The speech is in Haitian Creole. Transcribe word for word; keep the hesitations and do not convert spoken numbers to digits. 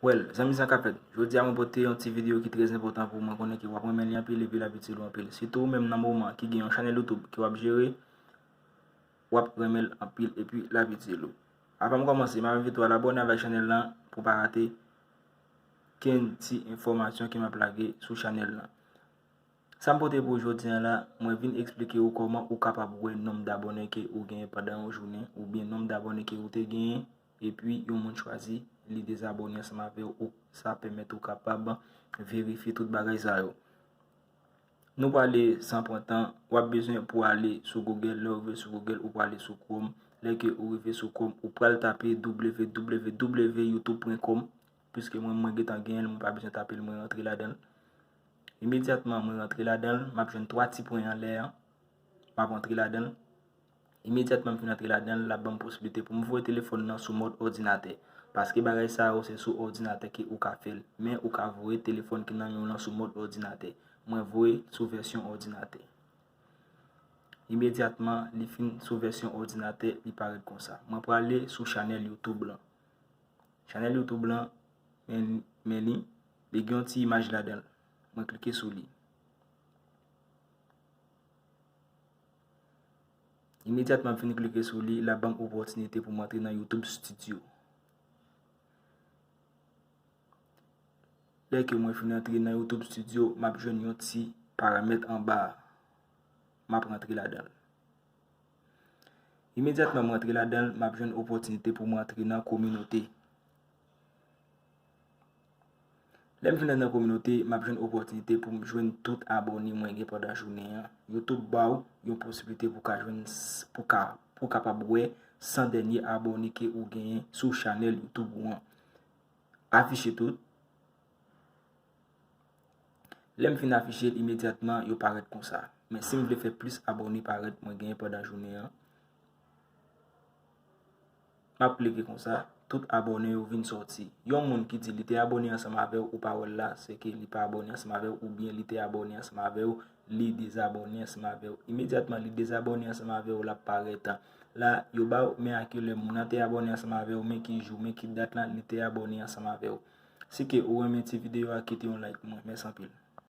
Well, zanmi, sa k ap fèt? Jodi a mwen pote yon ti videyo ki trè enpòtan pou mwen, konnen ke w ap renmen li anpil epi l ap itil ou anpil. Sitou ou menm nan moman ki gen yon chanèl YouTube ke w ap jere, w ap renmen l anpil epi l ap itil ou. Avan m kòmanse, m ap envite w al abòne avèk chanèl lan pou w pa rate kenn ti enfòmasyon ke m ap lage sou chanèl lan. Sa m pote pou ou jodi a la, mwen vin eksplike ou kòman ou kapab wè nonb dabòne ke ou genyen pandan yon jounen, oubyen nonb dabòne ke ou te genyen, epi yon moun chwazi li dezabòne ansanm avè w, ou, sa pèmèt ou kapab verifye tout bagay sa yo. Nou prale san pran tan, w ap bezwen pou ale sou Google, lè w rive sou Google, ou prale sou Chrome. Lè ke ou rive sou Chrome, ou pral tape w w w youtube pwen kòm, piske mwen, mwen gentan genyen l, mwen pa bezwen tape l, mwen rantre ladan l. Imedyatman mwen rantre ladan l, m ap jwenn twa ti pwen anlè an, m ap rantre ladan l. Imedyatman m fin rantre ladan l, l ap ban m posiblite pou m voye telefòn nan sou mòd òdinatè. Paske bagay sa yo se sou òdinatè ke ou ka fè l, men ou ka voye telefòn ki nan men w lan sou mòd òdinatè. Mwen voye sou vèsyon òdinatè. Imedyatman li fin sou vèsyon òdinatè, li parèt konsa. Mwen prale sou chanèl YouTube lan. Chanèl YouTube lan, men, men li, li gen yon ti imaj ladan l. Mwen klike sou li. Imedyatman m fin klike sou li, l ap ban m opòtinite pou m antre nan YouTube Studio. Lè ke mwen fin antre nan YouTube Studio, m ap jwenn yon ti paramèt anba a. M ap rantre ladan l. Imedyatman mwen rantre ladan l, m ap jwenn opòtinite pou mwen antre nan kominote. Lè m fin nan kominote, m ap jwenn opòtinite pou m jwenn tout abòne mwen gen pandan jounen an. YouTube ba w yon posiblite pou ka jwenn s-, pou ka, pou kapab wè san dènye abòne ke ou genyen sou chanèl YouTube ou an. Afiche tout. Lè m fin afiche l, imedyatman yo parèt konsa. Men si m vle fè plis abòne parèt mwen genyen pandan jounen an, m ap klike konsa, tout abòne yo vin sòti. Yon moun ki di li te abòne ansanm avè w, ou pa wè l la, se ke li pa abòne ansanm avè w, oubyen li te abòne ansanm avè w, li dezabòne ansanm avè w. Imedyatman li dezabòne ansanm avè w, l ap parèt la. Yo ba w men a ki lè moun nan te abòne ansanm avè w, men ki jou, men ki dat lan li te abòne ansanm avè w. Si ke ou renmen ti videyo a, kite yon like pou mwen. Mèsi anpil.